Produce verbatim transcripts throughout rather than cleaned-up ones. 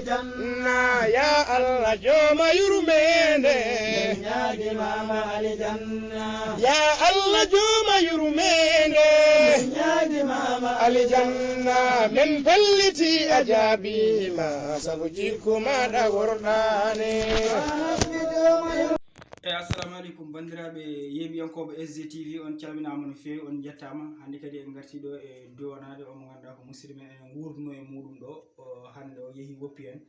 Janna, ya Allah, jooma yurmeende. Ñaagi mama aljanna. Ya Allah, jooma yurmeende. Ñaagi mama aljanna. Men pelliti a jaabiima, sabu jikku maaɗa worɗaani. Eyi, assalamu aleykum, banndiraaɓe yeeɓiyankooɓe S G T V, on calminaama no feewi, on njettaama. Hannde kadi en ngartii ɗo e duwanaade on mo ngannduɗaa ko musidɗo men, enen nguurduno e muuɗum ɗo. O, hannde o yehi woppi en.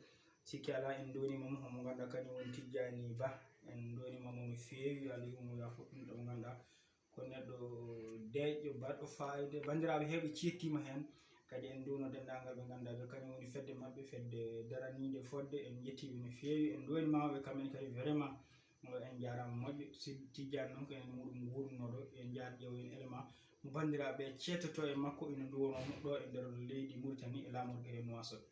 Sikki alaa, en ndooniima mo, omo ngannduɗaa kañum woni Tijjaani Bah. En ndooniima mo no feewi, yo Allah yurmo, yaafo ɗum ɗo mo ngannduɗaa ko neɗɗo deeƴɗo, baɗɗo faayida. Banndiraaɓe heewɓe ceettiima heen. Kadi en nduwno denndaangal ɓe ngannduɗaa ɓe kañum woni fedde maɓɓe, fedde daraniinde fodde. En njettii ɓe no feewi, en ndooniima ɓe kamɓe kadi vraiment. En njaaraama moƴƴo. Si Tijjaani noon ko enen muuɗum nguurduno ɗo, en njahat ƴeewen élément mo banndiraaɓe ceetotoo e makko ina nduwonoo mo ɗo e nder leydi Mauritanie e laamorgo e Nouakchott.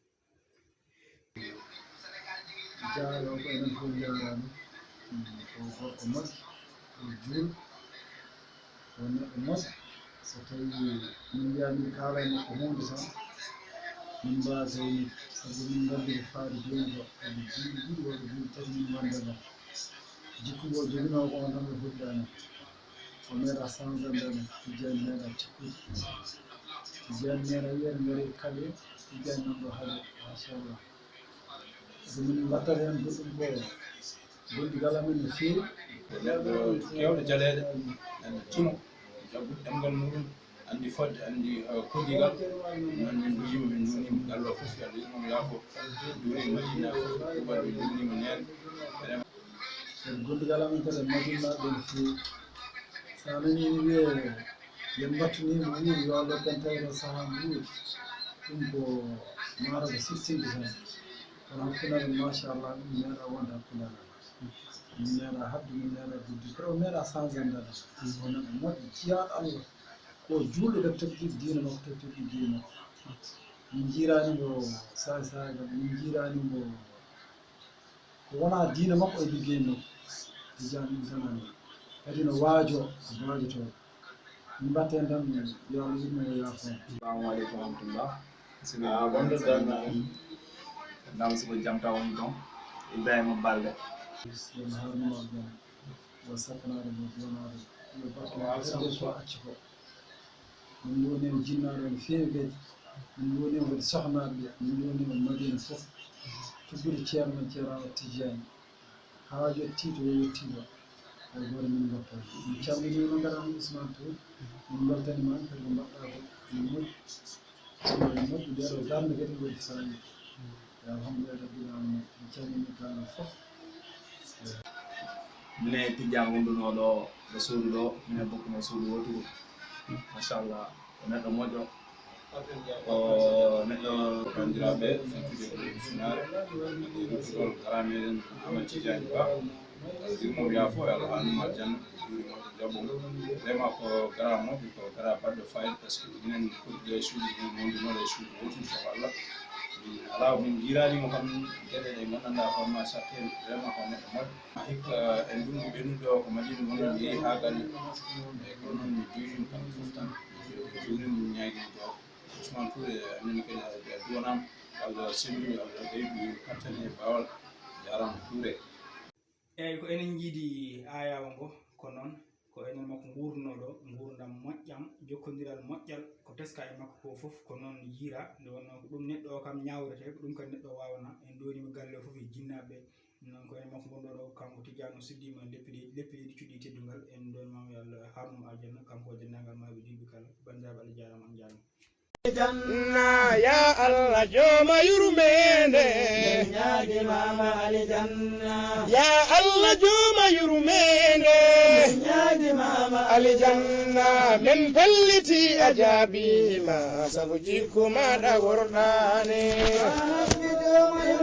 Jaaroo ko enen fof njaaraama. Ko gorko moƴƴo, ko juulɗo, ko neɗɗo moƴƴo. So tawii min mbiyaa min kaala e makko huunde tan, min mbaasa e makko, sabu min nganndi ko faati jooni ko, ko duuɓi ɗiɗi walla duuɓi tati min ngonda ɗo. Jikku mo o joginoo ko on tan ɓe fuɗɗaani. O meeɗa sansande ɗum, Tijjaani meeɗa tikkude. Tijjaani meeɗa wiyata ngari kaɓe, Tijjaani nan ɗo haaɗe, machallah. Ko min mbaɗtata heen goɗɗum ko gondigal amen no feewi. Ko neɗɗo keewɗo jaleeɗe, neɗɗo tino, jaggude ɗemngal muɗum, anndi fodde, anndi, eh, koddigal. Noon min mbiyii mo, min nduwnii mo galle o fof, yo Allah yurmo mo, yaafo. Nduwnii Madina fof, kuuɓal, min nduwnii mo neen. Eɗen Kadi gondigal amen kadi e Madinanaaɓe no feewi. So a nanii ene wiyee, yo en mbattu nii mo wuuri, yo Allah ɓen tawi ɗo sahaa mbuuɗi. Ɗum ko maaro ko siftinde tan. Kono hakkunde amen, machallah, ɗum meeɗaa wonde hakkunde amen. Min meeɗaa haɓde, min meeɗaa guddude. Kadi o meeɗaa sansande ɗum. Ko neɗɗo moƴƴo, jiyaaɗo Allah. Ko juulɗo kadi toppitiiɗo diine makko, toppitiiɗo diine makko. Min njiiraani mbo saay-saaygal, min njiiraani mbo ko wonaa diine makko e liggey makko. Tijjaani ɗum tan anndi. Kadi no waajoo, waajotoo. Min mbaɗta heen tan, yo Allah yurmo, yo yaafo. Assalamu aleykum wa rahmatullah. Sibi wonde dan nam sibo jamta woni ton. Ibrahima Balde. Yo Allah haarnu mo aljanna. Yo sakkanaade mo, duwanaade mo. Yo barke mo, fedde ko acci ko. Min nduwaniima jinnaaɓe no feewi kadi. Min nduwaniima kadi sohnaaɓe ɓe. Min nduwaniima Madina fof. Tuggude ceerno, ceerno Tijjaani. Haa yettii to yettii ɗo. Hay gooto min ngoppaani. Min calminii ma kadi, Ousmane Touré. Min mbeltaniima kadi ko mbaɗɗaa ko. Min moƴƴi. Ɗum ene moƴƴi, ndee ɗoo darnde kadi waɗi faayiida. Alhamdulillahi rabbil aalamiin. En calminii kala fof. Minen e Tijjaan wondunoo ɗo, ɗo suudu ɗo, minen bokkunoo suudu wooturu. Machallah, ko neɗɗo moƴƴo. Ko neɗɗo banndiraaɓe, fentude ko sinaare. Kadi ruttugol garaa meɗen Amadou Tijjaani Bah. Yurmo mo yaafo, yo Allah haarnu mo aljanna, juuri mo to jaɓo mo. Vraiment ko garaa moƴƴo, ko garaa baɗɗo faayiida, par ce que minen koddiɗo e suudu, minen wondunoo e suudu wootu, inchallah. Min alaa, min njiiraani mo kam, geɗe ɗe nganndanɗaa hoore maa sakkee, vraiment ko neɗɗo moƴƴo. Hikka e ndunngu ɓennuɗo o ko Madina woni, mi yehi haa galle. Eyi, kono noon mi juuriima kamɓe fof tan. Mi juuriima, mi ñaagii mo duwaaw. Ousmane Touré, a nani kadi a duwanaama, Allah senndu, Allah ɓeydu kattan e baawal. Jaaraama Touré. Eeyi, ko enen njiidi ayaawo ngo, ko noon, ko enen makko nguurdunoo ɗo, nguurndam moƴƴam, jokkondiral moƴƴal, ko teska e makko ko fof, ko noon yiiraa, nde wonnoo ko ɗum neɗɗo o kam ñaawretee, ko ɗum kadi neɗɗo o waawanaa. En ndooniima galle o fof e jinnaaɓe ɓe, ɗum noon ko enen makko ngonɗo ɗo, kanko Tijjaani o suddiima leppi leydi, leppi leydi cuɗɗi teddungal, en ndooniima mo yo Allah haarnu mo aljanna, kanko e denndaangal maayɓe julɓe kala, banndiraaɓe Allah jaaraama, on njaaraama. Janna, ya Allah, jooma yurmeende. Ñaagi mama aljanna. Ya Allah, jooma yurmeende. Ñaagi mama aljanna. Men pelliti a jaabiima, sabu jikku maaɗa worɗaani.